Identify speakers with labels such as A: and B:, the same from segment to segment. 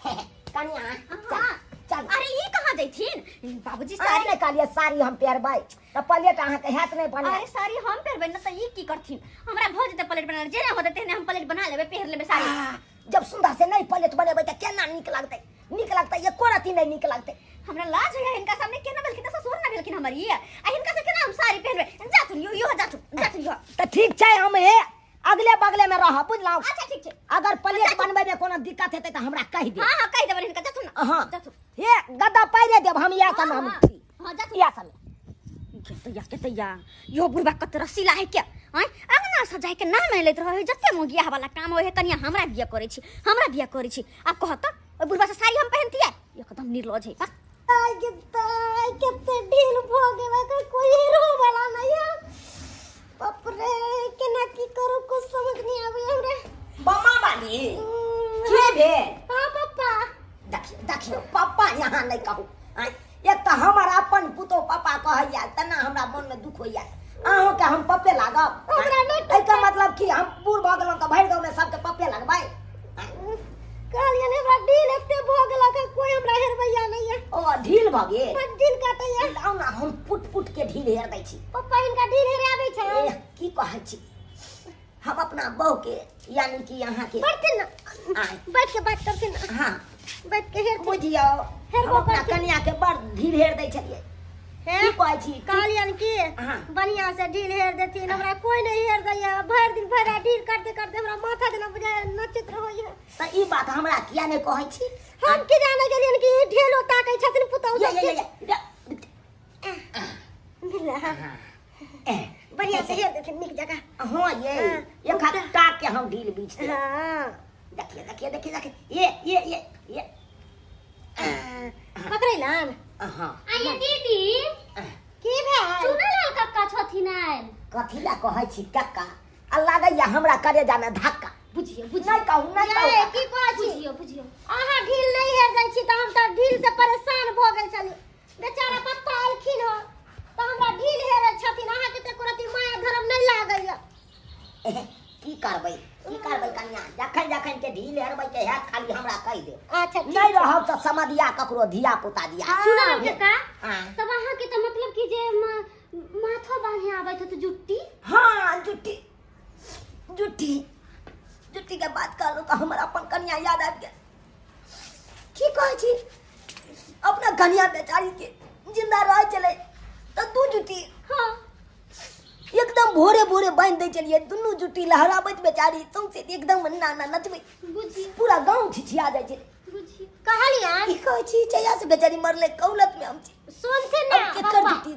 A: कनिया चल।
B: अरे ये कहाँ जैथिन बाबूजी?
A: साड़ी ने कहलिए साड़ी हम पहिरबै त प्लेट अहाँ के हैत नहीं बने।
B: अरे साड़ी हम पहिरबै न त ई की करथिन? हमरा भऽ जेतै प्लेट बना जेना होतै तेहने हम प्लेट बना लेबै, पहिर लेबै साड़ी।
A: जब सुंदर से नहीं प्लेट बनेबै त केना नीक लगतै? नीक लगतै एको रति नहीं नीक लगतै।
B: हमरा लाज होइया हिनका सामने, केना भेलखिन त ससुर ना भेलखिन हमर ई, आ हिनका से केना हम साड़ी पहिरबै? जाथुन यो यो जाथुन जाथुन यो।
A: त ठीक छै, हम हे अगले बगले में रहब, बुझलौ?
B: अच्छा ठीक छै।
A: अगर प्लेट बनबै में कोनो दिक्कत हेतै त हमरा कहि दे।
B: हां हां कहि देबै हिनका, जाथुन ना।
A: हां
B: जाथुन।
A: हे गद्दा पाइरे देब हम इएह समय हम।
B: हां जाथुन
A: इएह समय।
B: केतैया केतैया यो बुढ़बा कत रसीला है क्या? आय अंगना सजाय के नाम लैत रहे, जते मोगिया वाला काम होय है कनिया हमरा बिया करै छी, हमरा बिया करै छी। आब कहत ओइ बुढ़बा से साड़ी हम पहिनतियै? एकदम निर्लज है।
C: आइ केते केते ढील भ गेल, कोई हीरो वाला नहीं है। बाप रे केना की करू कुछ समझ नहीं आवे हमरा।
A: बम्मा वाली के भेल?
C: हां पापा।
A: देखियो देखियो पापा यहाँ नहीं कहू। एक तो हमर अपन पुतो पापा कहैया तना हमरा मन में दुख होइया, अहूँ के हम पप्पे लागब?
C: हमरा नहीं।
A: एकर मतलब कि हम बूढ़ भ गेलहुँ त भरि गाँव में सबके पप्पे लगबै?
C: कहलियै ने हमरा ढील एते भ गेल कि कोई हमरा हेरबैया नहीं है।
A: ओ ढील भ गेल?
C: बड ढील काटैया।
A: लाउ ना हम पुट पुट के ढील हेर दै छी।
C: पप्पा हिनका ढील हेरे आबै छै?
A: की कहै छी हम अपना बहू के, यानी कि यहाँ के
C: बैठथिन ना, बैठ के बात करथिन ना।
A: हाँ
C: बैठ के हेर
A: बुझियौ
C: हेरबो
A: अपना कनिया के बड़ ढील हेर दै छलियै। की कहै छी?
C: कहलियन कि बढ़िया से ढील हेर देथिन, हमरा कोई नहीं हेर दैया। भरि दिन भरि ढील करते करते हमरा माथा जेना बुझाय नचैत रहैया।
A: त ई बात हमरा किया नहीं कहै छी?
C: हम की जाने गेलियन कि ढेलो ताकै छथिन पुतहु सब। बढ़िया से हेर देथिन नीक जगह।
A: हां ये एक हाथ टाक के हम ढील बीछ दे।
C: हां
A: देखिए देखिए देखिए देखिए ये ये ये ये
C: पकड़ैलन।
A: हां
D: आइए दीदी
C: की भेल?
D: चुनलाल कक्का छथिन आयल।
A: कथी ला कहै छी कक्का? आ लागैया हमरा करेजा में धक्का।
D: बुझियो बुझियो
A: नहीं कहू नहीं कहू।
C: की कहै छी?
D: बुझियो बुझियो
C: अहाँ ढील नहीं हेर दै छी त हम त ढील से परेशान भ गेल छली। बेचारा पप्पा एलखिन हो त हमरा ढील हेरै छथिन, अहाँ के त एको रति माया धर्म नहीं लागैया।
A: की करबै की करबै कनिया, जखन जखन के ढील हेरबै के हैत खाली हमरा कहि देब।
C: अच्छा
A: नहीं रहब त समधिया ककरो धिया पुता दिया।
D: सुनल कक्का तब अहाँ के त मतलब कि जे माथो बांधे आबै त जुट्टी?
A: हां जुट्टी जुट्टी जुट्टी के बात कहलहुँ त हमरा अपन कनिया याद आबि गेल। की कहै छी अपना कनिया बेचारी के जिंदा रहै छलै त दू जुट्टी
D: हां
A: एकदम भोरे भोरे बांधि दै छलियै, दुनू जुट्टी लहराबैत बेचारी सौंसे एकदम नाना नचबै,
D: बुझी
A: पूरा गाँव छिछिया जाइ छलै।
D: बुझी
C: कहलियन
A: की कहै छी जहिया से बेचारी मरलै कौलत में हम छी।
C: सुनथिन ना
A: केकर जुट्टी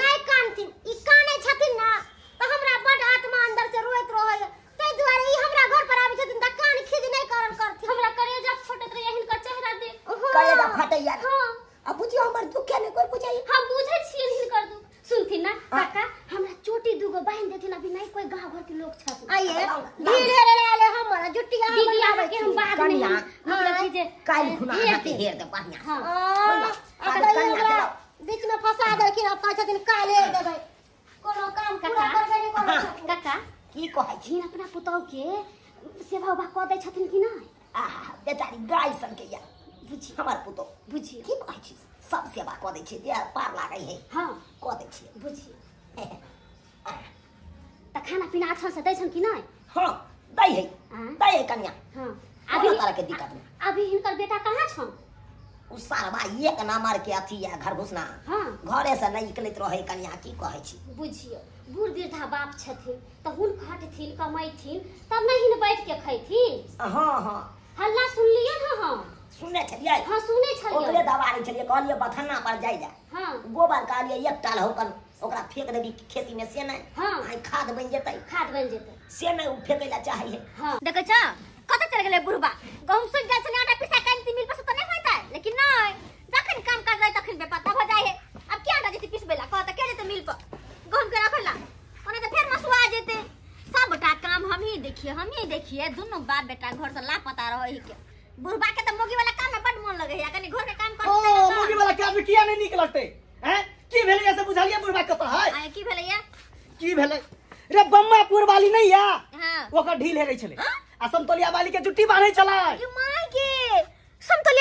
C: नहीं कानथिन, ई कानै छथिन ना त हमरा बड आत्मा अंदर से रोइत रहै, तै दुआरे ई हमरा घर पर आबै छथिन त कान खीज नहीं करल करथिन।
D: हमरा करेजा फटैत रहै हिनकर चेहरा देख।
A: करेजा फटैया?
D: हां
A: आ बुझियो हमर दुख के नहीं कोई बुझाई।
D: हम बुझै छियन हिनकर दुख। सुनथिन ना काका हमरा चोटी दूगो बांध देथिन, अभी नहीं कोई गांव घर के लोग छथिन।
C: आइए ढील हेरे आले हमर जुट्टी अहाँ
D: दीदी आवे के हम बाद में मतलब कि जे
A: काल्हि खुना अहाँ के हेर देब बढ़िया से।
C: हां कनिया बीच में फंसा देलखिन, अब कहै छथिन काल्हि हेर देबै। कोनो काम पूरा करबै नहीं कोनो।
D: काका
A: की कहै
D: छी अपना पुतहु के सेवा उबा क दै छथिन कि नहीं?
A: आहा बेचारी गाय सन के या
D: बुझी
A: हमर पुतहु
D: बुझी
A: की कहै छी सब सेवा क दै छी, जे पार लागै है
D: हां
A: क दै छी।
D: बुझी त खाना पीना अच्छा से दै छन कि नहीं?
A: हां दै है दै है कनिया।
D: हां
A: अभी तरह के दिक्कत नहीं।
D: अभी हिनकर बेटा कहाँ छन?
A: उ सारबा एक नंबर के अथी या घर घुसना।
D: हां
A: घरे से नहीं निकलैत रहे कनिया की कहै छी।
D: बुझियो बूढ़ वृद्धा बाप छथिन त हुन खटथिन कमैथिन तब नहीं हिन बैठ के खैथिन।
A: हां हां
D: हल्ला सुनलियै ना? हम
A: सुनने छलियै।
D: हां सुनै छलियै।
A: ओकरे दबारै छलियै, कहलियै बथन्ना पर जाइ जा।
D: हां
A: गोबर कहलियै एकटा लहौ ओकरा फेंक देबी खेती में से नहीं।
D: हां
A: आई खाद बन जेतै,
D: खाद बन जेतै
A: से नहीं उ फेंकै ला चाहै है।
D: हां देखै छ कत चल गेलै बुढ़बा, गहुम सुख जाइ छलै आटा पिसा कानि मिल पर से त नहीं होइतै, लेकिन नहीं जखन काम काज रहै तखन बेपत्ता भ जाइ है। अब के आटा जेतै पिसबै ला, कहत के जेतै मिल पर गहुम के राखै ला, ओना त फेर मसुआ जेतै। सबटा काम हम ही देखिए हम ही देखिए, दुनू बाप बेटा घर से लापता रहै के। बुढ़बा के त मोगी वाला काम में बड मन लगे है, कनी घर के काम करते।
E: ओ मोगी वाला काम में किया नहीं निक लगते हैं? की भेलै से बुझलिए बुढ़बा कत है?
B: आ की भेलै?
E: की भेलै रे बम्मापुर वाली नहीं या?
B: हां
E: ओकर ढील हेरै छलै आ समतोलिया वाली के जुट्टी बांधै छलै।
B: ये my के समतोलिया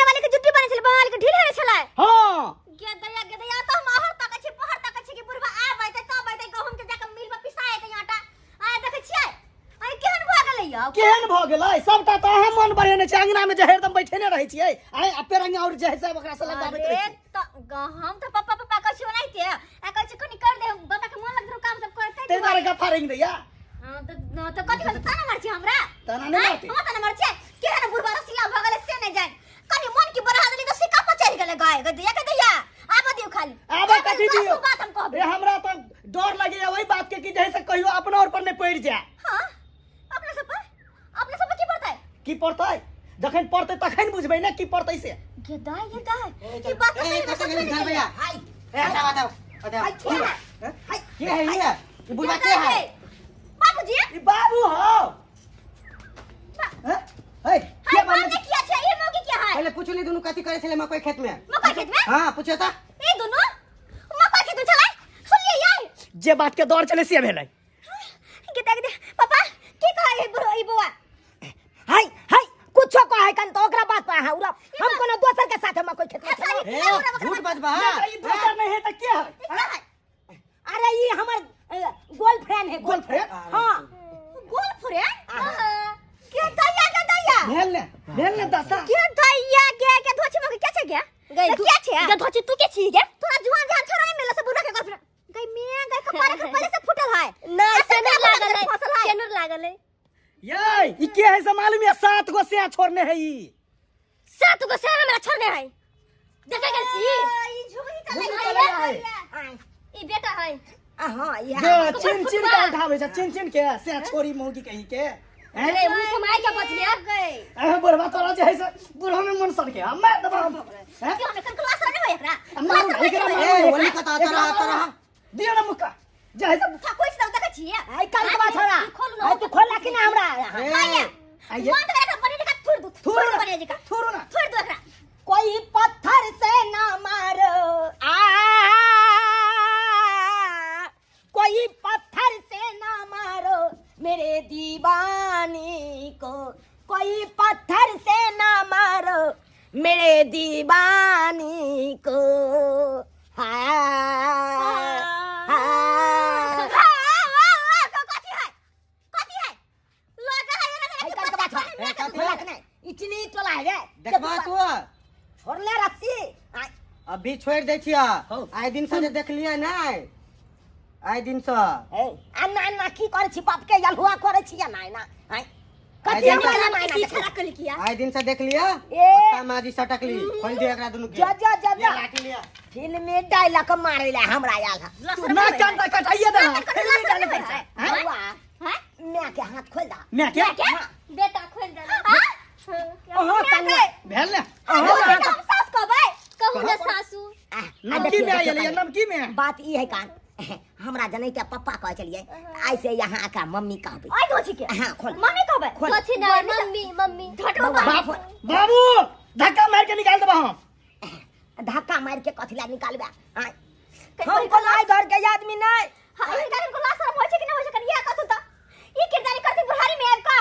E: गेलै सबटा त अहाँ मन बढ़ेने छै अंगना में जे हरदम बैठेने रहै छियै आय आ पेरंगा और जे है सब ओकरा से लगाबैत रहै
D: अरे त हम त पप्पा पप्पा कहै छी ओनाहिते आ कहै छी कनी कर दे बाबा के मन लगत काम सब करतै
E: तै दुआरे गफा रेंग दैया।
D: हां त न त कथि कहै ताना मार छी हमरा
E: ताना नै मारते
D: हम ताना मार छी केहन बुढ़बा रसीला भ गेलै से नै जान कनी मन की बढ़ा देली त सिक्का पर चढ़ गेलै गाय गे दिया के दिया आब दियौ खाली
E: आब कथि दियौ
D: बात हम कहबै
E: ए हमरा त डर लगैया ओहि बात के कि जैसे कहियो अपना और पर नै पड़ि जाय।
D: हां अपना सब पर की पड़तै
E: की पड़तै जखन पड़तै तखन बुझबै ने की पड़तै से
D: गे दाय गे दाय ई बात
F: ए कत गेली घर भैया
A: हाय
F: ए हटाओ हटाओ हटाओ
A: हाय छोड़ हाय
F: के है ये ई बुढ़वा के है
D: बाबूजी
E: ई बाबू हो हैं हे
D: के बात किया छै ई मौकी के है
F: पहले पूछली दुनु कथि करे छले मकई खेत में
D: मकई खेत में
F: हां पूछो त
D: ई दुनु मकई खेत में छलै सुनलियै यार
E: जे बात के डर चले से भेलै
D: के देख दे पापा की कहै है बुढ़ो ई बौआ
A: हाय हाय कुछो कहै कन त ओकरा बात पर अहाँ उड़ा हम कोनो दोसर के साथ मकई खेत में छलै
F: ए झूठ बजबा
E: ई दोसर नहीं है त के है
A: अरे ई हमर गर्लफ्रेंड है
E: गर्लफ्रेंड
A: हां
D: गर्लफ्रेंड के दैया के दैया
E: भेल ने दशा
D: के दैया के के धोछि मके के छै गे
C: गई
D: के छै
C: गे धोछि तू के छी गे
D: तोरा जुआन जहान छोरा नहीं मिलल से बुढ़ा के गर्लफ्रेंड गई में गई कपारे के पहले से फूटल है
C: नहीं सेनुर लागल है
D: फसल है
C: सेनुर लागल है
E: ये ई के है से मालूम है 7 गो से छोड़ने है ई
C: 7 गो से हमरा छोड़ने है देखे गेल छी
D: ई झुगरी त
E: है
C: ई बेटा है
A: हां ये
E: चिन चिन के उठाबै छै चिन चिन के से छोरी मौगी कहीं के
C: अरे मुंह से मार के बच गया
D: गई
E: अरे बुढ़वा तोरा जे है से बुढ़वा में मन सर के हम मार देबा हम हैं
D: क्यों हम क्लास नहीं होय एकरा
E: मारू एकरा
F: ए ओली कता तरा तरा
E: दियो ना मुक्का जे है से
D: था कोई सब देखै छी
A: आई काल के बात छोड़ा
D: खोल ना
A: आई तू खोला कि ना हमरा
F: ए
E: आइए
D: मन त एकरा बने देखा थोड़ दू
E: थोड़ ना
D: बने देखा
E: थोड़ ना
D: थोड़ दू एकरा
A: कोई पत्थर से ना मारो आ कोई पत्थर से ना मारो मेरे दीवाने को कोई पत्थर से ना मारो मेरे दीवाने को हाँ हाँ
D: कथी है कथी है लगा है
A: आई काल के बात छोड़ा खोला कि नहीं इतनी टोला है रे
F: देखबा तू
A: छोड़ ले रस्सी
F: अभी छोड़ दै छिया आइ दिन से देखलियै नै आइ दिन से
A: ए अन्ना अन्ना की करे छी बाप के यलहुआ करे छी ना ना आइ कथि हमरा ना
D: की छड़ा कली किया
F: आइ दिन से देख लिया
A: ए
F: माजी सटकली खोल दे एकरा दुनु के
A: जा जा जा जा
F: लाठी लिया
A: फिल्म में डायलॉग मारे ला हमरा आयल है
E: तू ना कान त कटाइए दे ना फिल्म में डायलॉग हैं
A: बौआ मैं के हाथ खोल दा
E: मैं के
C: बेटा खोल दे
D: हां
A: अहाँ कन्या
E: भेल ने
D: हम सास कहबै
C: कहू ना सासू
E: नमकी में आयल ये नमकी में
A: बात ई है कान हमरा जनै के पप्पा कहै छलियै आइ से यहाँ आका मम्मी कहबै
D: आइ धोछि के
A: हां खोल
D: मम्मी कहबै
C: कथि ना मम्मी मम्मी
D: धटो
E: बाप बाबू धक्का मार के निकाल देबा हम
A: धक्का मार के कथि ला निकालबे आइ हम कोन आइ घर के आदमी नै
D: हां इनका इनको ला शरम होय छै कि ना होय छै कनिया कहथु त ई किरदारी करती बुढ़ारी में आबि का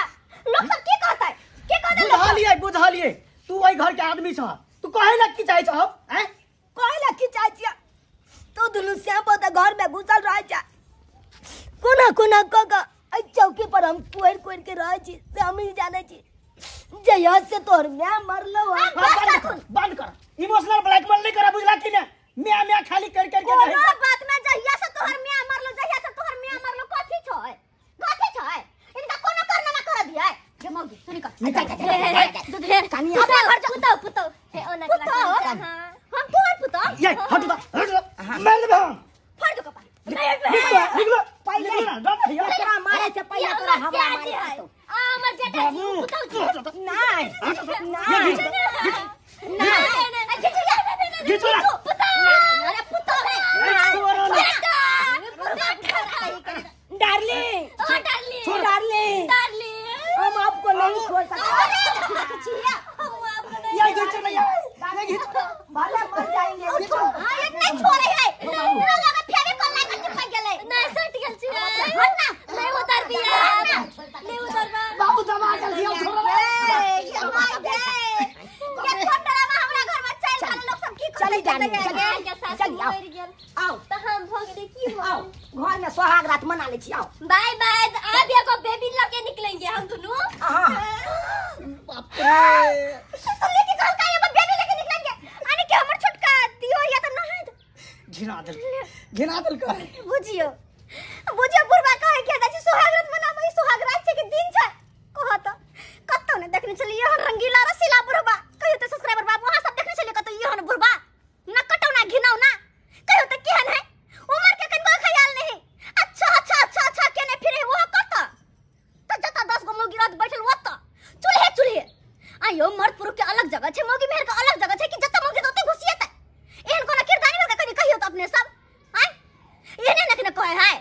D: लोग सब की कहतै के कहतै
E: बुझलियै बुझलियै तू ओइ घर के आदमी छ तू कहै ला की चाहै छ हैं
A: कहै ला की चाहै छियै तू दुनू श्याम त घर में घुसल रहै छै कोना कोना क क एहि चौकी पर हम कोरि कोरि के रहै छी से हम ही जानै छी जहिया से तोहर my मरलो है
E: बंद कर इमोशनल ब्लैकमेल नहीं करा बुझला कि ना म्या म्या खाली कर कर के
D: कोनो बात में जहिया से तोहर म्या मरलो जहिया से तोहर म्या मरलो कथि छै कथि छै इनका कोनो करना ना कर दिया गे मौगी तू निकल
C: निकल
A: कनिया
D: अपना घर जा
C: पुतौ पुतौ हे ओना
D: पुतौ हम तोहर पुतौ
E: ये हट जा हट जा मार देबे हम
D: फाड़ दो कपार
E: निकलो निकलो
A: पहिले
E: तोरा
A: मारे से पहिले तोरा हमरा मारे पड़तौ।
C: आ हमर जेठा जी पुतौ जी
A: नहीं नहीं
C: नहीं
E: घिचो ना
C: पुतौ अरे पुतौ है
A: darling
C: oh darling
A: darling
C: darling
A: हम आपको नहीं छोड़ सकते।
C: हम आपको नहीं
E: ये घिचो ना ये घिचो
A: भले मर जाएंगे।
C: हां ये
A: चल आओ आओ
C: त हम भ गेलै की हो।
A: आओ घर में सोहाग रात मना ले छी। आओ
C: बाय बाय। अब एगो बेबी लके निकलेंगे हम दोनों।
A: हां
E: बाप रे
D: तो लेके चल का ये बेबी लेके निकलेंगे आने के हमर छोटका दियो या त नहाय
E: घिना देल घिना देल का।
D: बुझियो बुझियो बुढ़बा कहे के जाइ छी सोहाग रात मनाबै, सोहाग रात छै के दिन छै कहत कतौ ने देखने छलियै एहन रंगीला रसीला बुढ़बा। कहियो त सब्सक्राइबर बाबू अहाँ सब देखने छलियै कतौ एहन बुढ़बा न कटौना घिनौना? कहियो त केहन है उमर के कनको ख्याल नहीं। अच्छा अच्छा अच्छा अच्छा केने फिरे वो कत त जत 10 गो मौगी रात बैठल ओत चूल्हे चूल्हे। आयो मर्द पुरुष के अलग जगह छै, मौगी मेहर के अलग जगह छै कि जत मौगी ओते घुसियत। एहन कोना किरदानी बरका कनी कहियो त अपने सब आय एहने नखने कहे है।